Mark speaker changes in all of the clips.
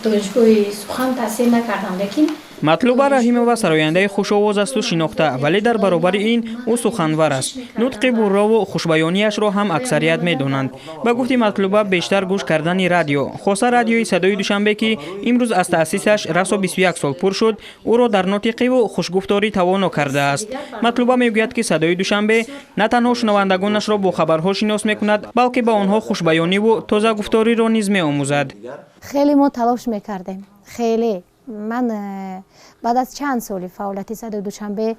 Speaker 1: Донишгоҳи сухан таҳсил накардам, лекин
Speaker 2: Матлуба Раҳимова сарояндаи хушовоз асту шинохта, вале дар баробари ин ӯ суханвар аст. Нутқи буррову хушбаёнияшро ҳам аксарият медонанд. Ба гуфти Матлуба, бештар гӯш кардани радио, хоса радиои «Садои Душанбе», ки имрӯз аз таъсисаш расо 21 сол пур шуд, ӯро дар нотиқиву хушгуфторӣ тавоно кардааст. Матлуба мегӯяд, ки «Садои Душанбе» на танҳо шунавандагонашро бо хабарҳо шинос мекунад, балки ба онҳо хушбаёниву тозагуфториро низ меомӯзад.
Speaker 3: Хеле мо талош мекардем, хеле. Ман баъд аз чанд соли фаъолияти «Садои Душанбе»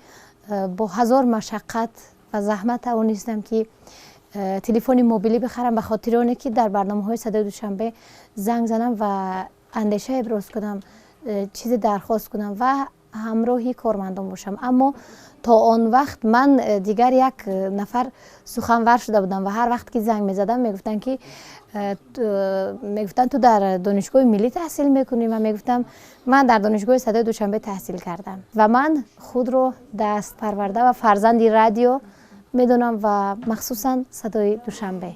Speaker 3: бо ҳазор машаққат ва заҳмат тавонистам, ки телефони мобилӣ бихарам, ба хотири оне ки дар барномаҳои «Садои Душанбе» занг занам ва андеша иброз кунам, чизе дархост кунам ва ҳамроҳи кормандон бошам. Аммо то он вақт ман дигар як нафар суханвар шуда будам ва ҳар вақт ки занг мезадам, мегуфтанд, ки мегуфтанд: «Ту дар Донишгоҳи миллӣ таҳсил мекунӣ?» Ва мегуфтам: «Ман дар Донишгоҳи «Садои Душанбе» таҳсил кардам». Ва ман худро дастпарварда ва фарзанди радио медонам ва махсусан «Садои Душанбе».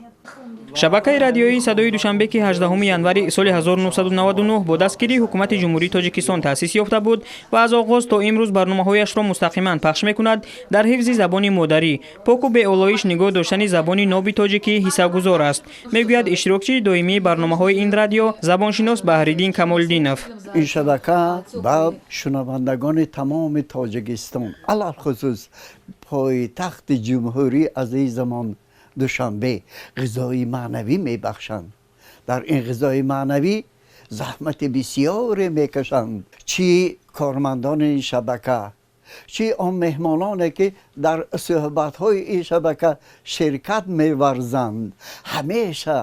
Speaker 2: Шабакаи радиоии «Садои Душанбе», ки 18 январи соли 1999 бо дастгирии ҳукумати Ҷумҳурии Тоҷикистон таъсис ёфта буд ва аз оғоз то имрӯз барномаҳояшро мустақиман пахш мекунад, дар ҳифзи забони модарӣ, поку беолоиш нигоҳ доштани забони ноби тоҷикӣ ҳиссагузор аст, мегӯяд иштирокчии доимии барномаҳои ин радио, забоншинос Баҳриддин Камолиддинов.
Speaker 4: Ин шабака ба шунавандагони тамоми Тоҷикистон, алалхусус пойтахти ҷумҳурии азизамон Душанбе, ғизои маънавӣ мебахшанд. Дар ин ғизои маънавӣ заҳмати бисёре мекашанд, чӣ кормандони ин шабака, чӣ он меҳмононе, ки дар суҳбатҳои ин шабака ширкат меварзанд, ҳамеша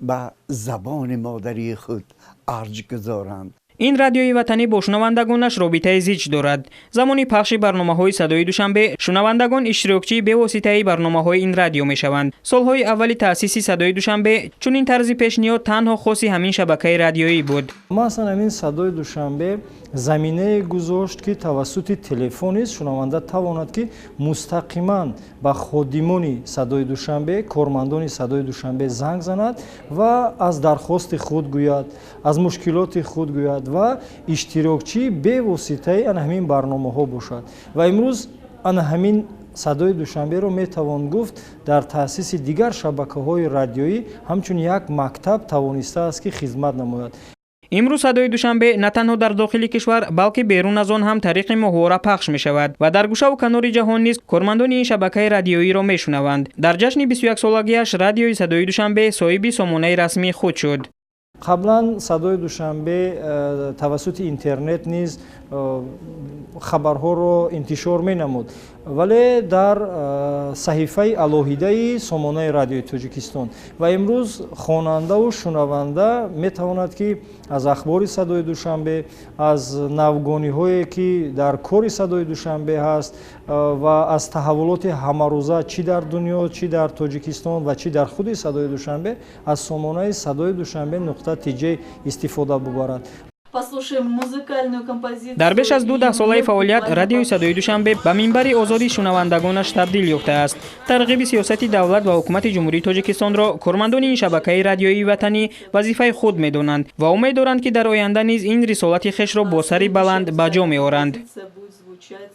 Speaker 4: ба забони модарии худ арҷ гузоранд.
Speaker 2: Ин радиои ватанӣ бо шунавандагонаш робитаи зич дорад. Замони пахши барномаҳои «Садои Душанбе» шунавандагон иштирокчии бевоситаи барномаҳои ин радио мешаванд. Солҳои аввали таъсиси «Садои Душанбе» чунин тарзи пешниҳод танҳо хоси ҳамин шабакаи радиоӣ буд.
Speaker 5: Масалан, ҳамин «Садои Душанбе» заминае гузошт, ки тавассути телефон низ шунаванда тавонад, ки мустақиман ба ходимони «Садои Душанбе», кормандони «Садои Душанбе» занг занад ва аз дархости худ гӯяд, аз мушкилоти худ гӯяд ва иштирокчии бевоситаи ана ҳамин барномаҳо бошад. Ва имрӯз ана ҳамин «Садои Душанберо» метавон гуфт, дар таъсиси дигар шабакаҳои радиоӣ ҳамчун як мактаб тавонистааст, ки хизмат намояд.
Speaker 2: Имрӯз «Садои Душанбе» на танҳо дар дохили кишвар, балки берун аз он ҳам тариқи моҳвора пахш мешавад ва дар гӯшаву канори ҷаҳон низ кормандони ин шабакаи радиоиро мешунаванд. Дар ҷашни 21-солагиаш радиои «Садои Душанбе» соҳиби сомонаи расмии худ шуд.
Speaker 5: Қаблан «Садои Душанбе» тавассути интернет низ хабарҳоро интишор менамуд, вале дар саҳифаи алоҳидаи сомонаи Радиои Тоҷикистон. Ва имрӯз хонандаву шунаванда метавонад, ки аз ахбори «Садои Душанбе», аз навгониҳое, ки дар кори «Садои Душанбе» ҳаст, ва аз таҳаввулоти ҳамарӯза, чӣ дар дунё, чӣ дар Тоҷикистон ва чӣ дар худи «Садои Душанбе», аз сомонаи садои душанбе.тj истифода бубарад.
Speaker 2: Дар беш аз ду даҳсолаи фаъолият радиои «Садои Душанбе» ба минбари озоди шунавандагонаш табдил ёфтааст. Тарғиби сиёсати давлат ва ҳукумати Ҷумҳурии Тоҷикистонро кормандони ин шабакаи радиоии ватанӣ вазифаи худ медонанд ва умед доранд, ки дар оянда низ ин рисолати хешро бо сари баланд ба ҷо меоранд.
Speaker 6: Будет звучать.